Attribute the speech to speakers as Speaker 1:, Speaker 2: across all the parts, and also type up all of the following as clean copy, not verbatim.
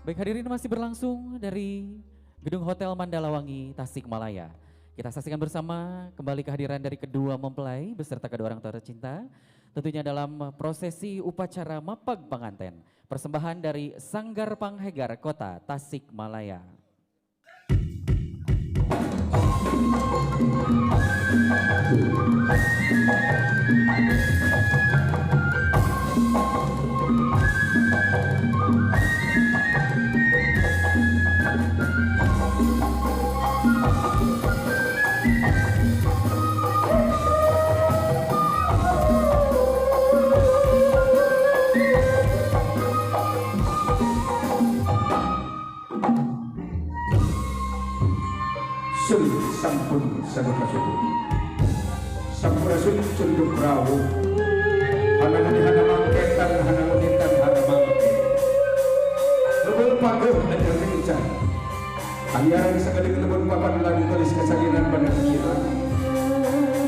Speaker 1: Baik, hadirin, masih berlangsung dari Gedung Hotel Mandalawangi, Tasikmalaya. Kita saksikan bersama kembali kehadiran dari kedua mempelai beserta kedua orang tua tercinta. Tentunya dalam prosesi upacara mapag panganten. Persembahan dari Sanggar Panghegar Kota Tasikmalaya.
Speaker 2: Suri sampun sampurasun. Sampurasun cunduk rawuh. Hanamani hanamangketan hanamanitan hanamangke. Lebul pageuh ajar kencan. Aliaran sakali kelebon papan lagu tulis kesaliran pada kira.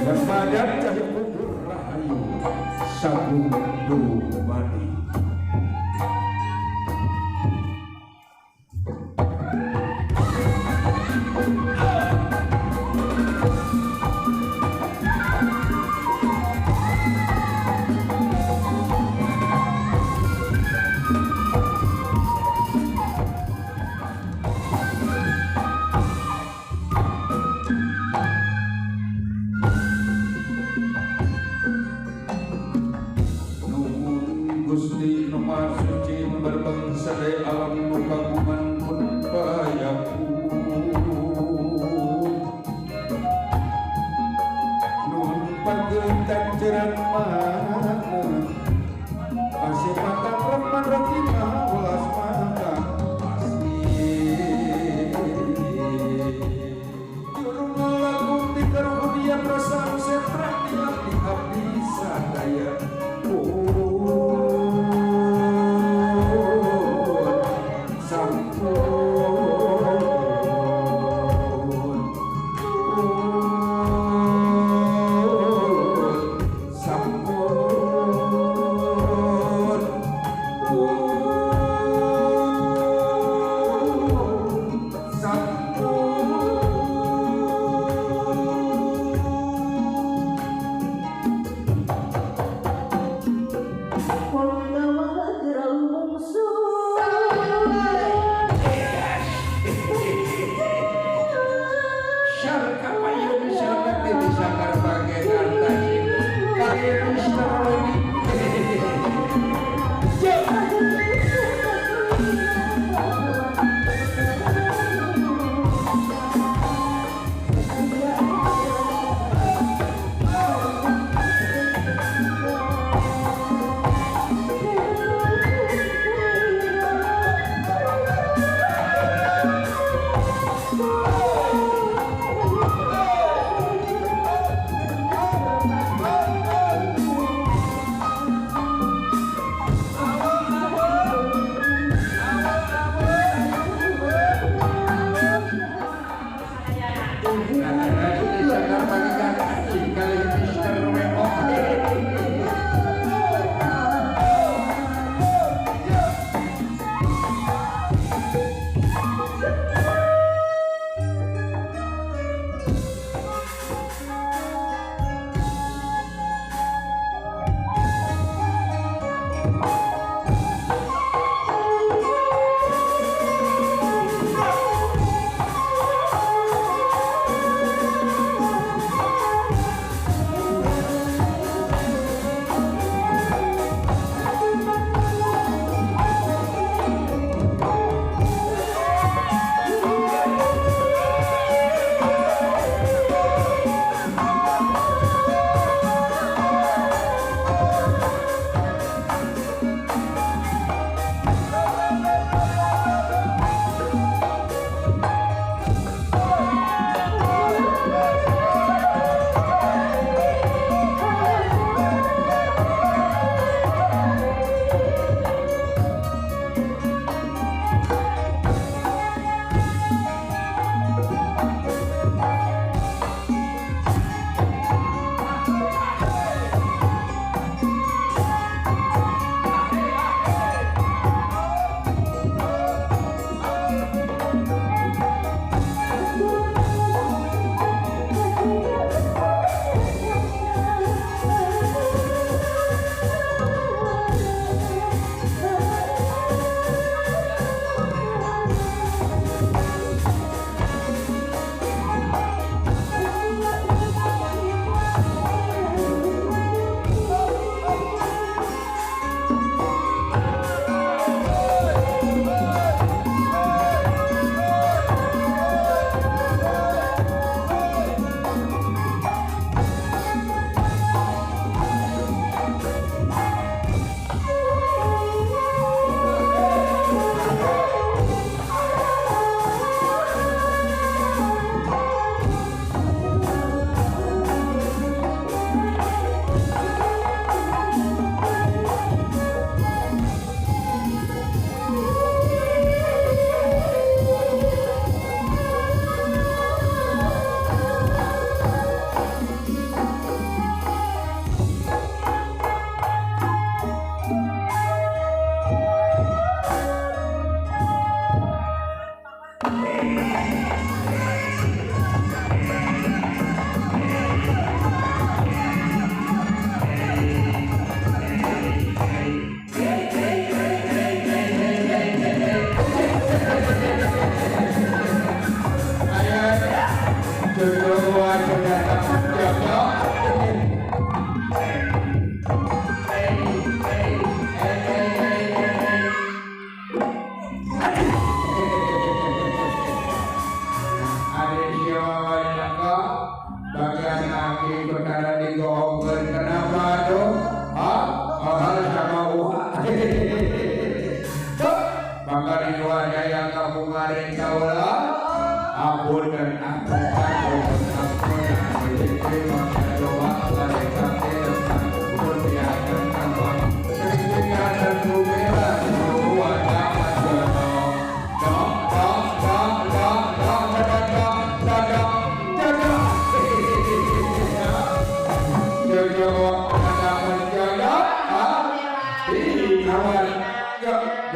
Speaker 2: Yang padat cahaya kubur rahayu. Sabu dumadi. Nuhun Gusti nu Maha Suci nu berbangsa deui alam nu kagungan pun payakun. Nuhun pagetan jeran mana kasipatan Rahman Rahim Maha Welas Maha Asih. Jurung lagu di karuhun dia perasaan setra di abdi abdi sadaya. Sampun sampun sampun. Syarka payun syarka teh sanggar bagian artasi kali Mister Roni. Sanggar bagian artasi kali Mister WO.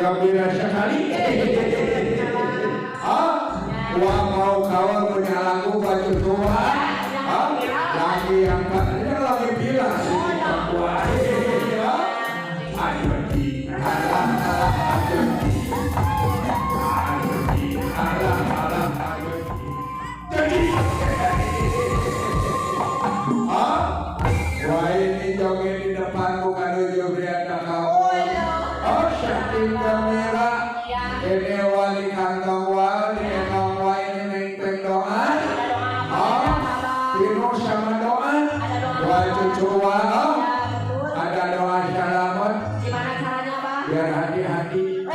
Speaker 2: Gembira sekali. Wah, mau kawal punya lagu baju tua. Lagi yang ini lagi bilang wah, ini joget di depan bukan ujung berita kamu. Oh, saking gembira. Ini wali kantong wali, kantong wali ini nengpeng doa. Oh, penuh sama doa. Wah, cucu wah. Ada doa salamat.
Speaker 3: Gimana caranya, Pak?
Speaker 2: Biar hati-hati.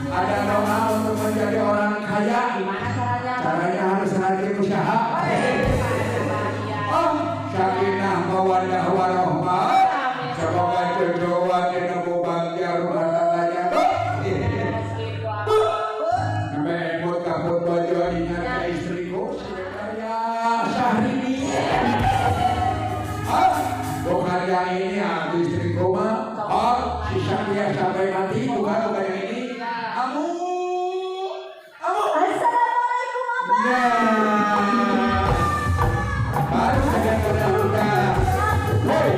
Speaker 2: Ada doa untuk menjadi orang kaya.
Speaker 3: Gimana caranya?
Speaker 2: Caranya harus rajin usaha. Oh, sakinah mawaddah warahmah. Semoga cucu dinu bahagia rumah tangganya. Sampai ikut kaput baju ingat ke istriku sebenarnya Syahrini. Ah, bukan yang ini, ah, istriku mah. Oh, si Syahria sampai mati, bukan bukan yang ini. Amu, amu.
Speaker 3: Assalamualaikum Abah.
Speaker 2: Nah, baru saja udah. Woi,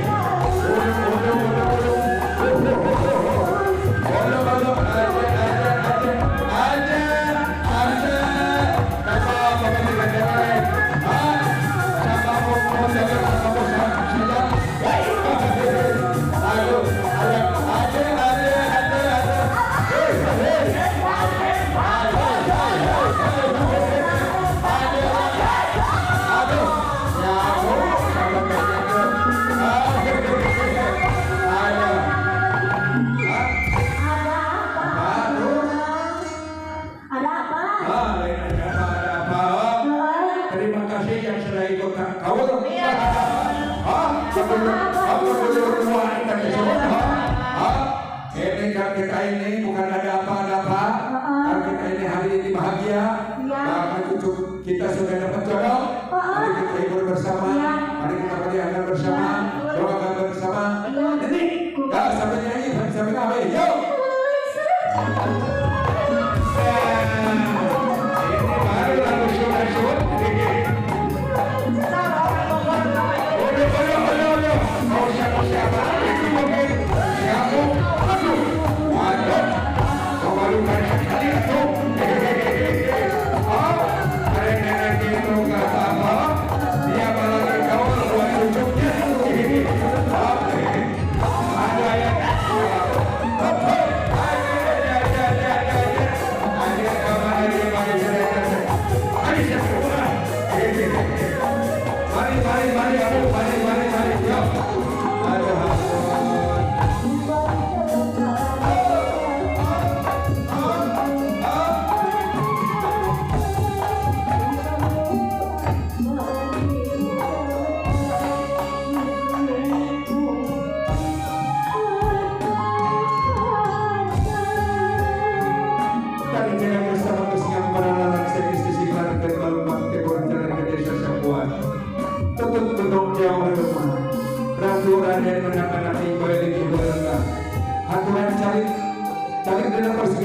Speaker 2: Ini kan kita ini bukan ada apa-apa. Kan kita ini hari ini bahagia. Karena cucu kita sudah dapat jodoh. Mari kita hibur bersama. Mari kita meriahkan bersama. Doakan bersama. Ini ya sampai nyanyi sampai ngabe. Yo. Ini baru lagu syukur. Ada yang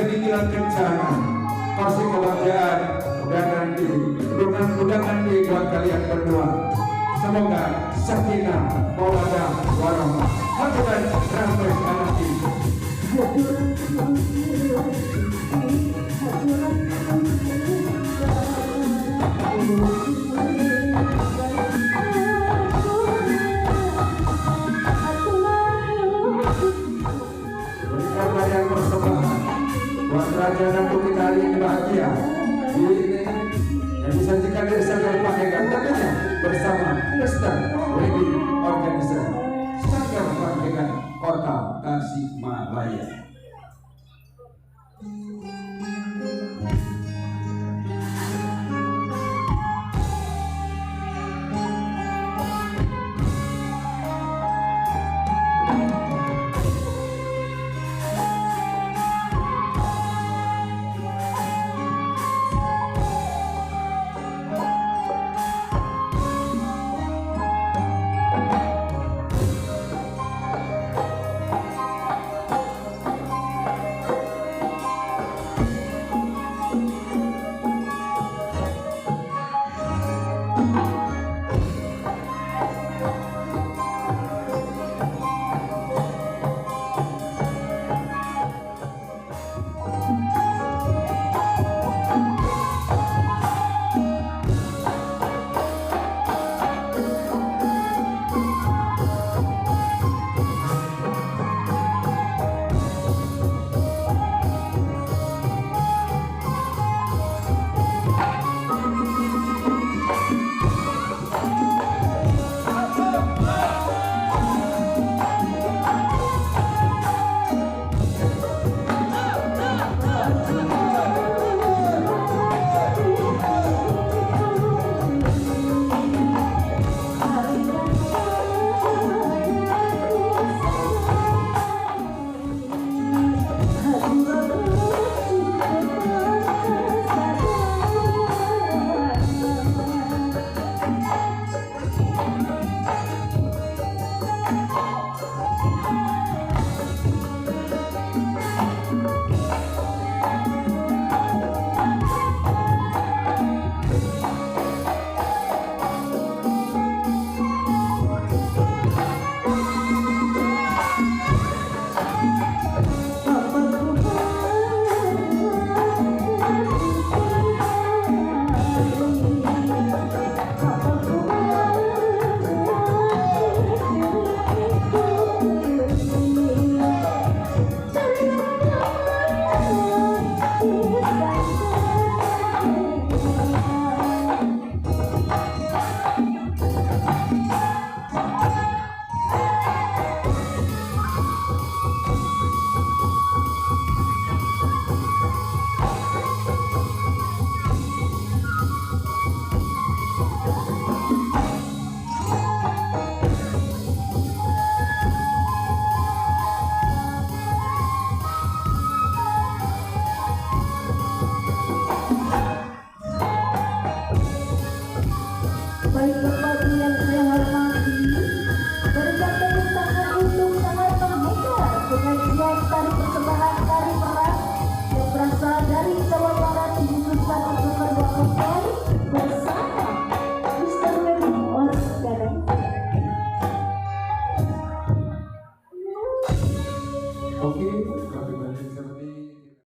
Speaker 2: Geni Gilang Kencana, pasti kebahagiaan dan nanti undangan nanti buat kalian berdua. Semoga sakinah, mawaddah, warahmah. Hakikat rahmat anak ini. Berikan tarian persembahan buat raja dan putri hari ini bahagia di ini yang disajikan dari Sanggar Pahenggan tentunya bersama Mr. Wedding Organizer Sanggar Pahenggan Kota Tasikmalaya.
Speaker 4: Baik Bapak Ibu yang saya hormati, berikan tepuk tangan untuk Sanggar Pahenggan penyajian tari persembahan tari perang yang berasal dari Jawa Barat dikhususkan untuk kedua mempelai bersama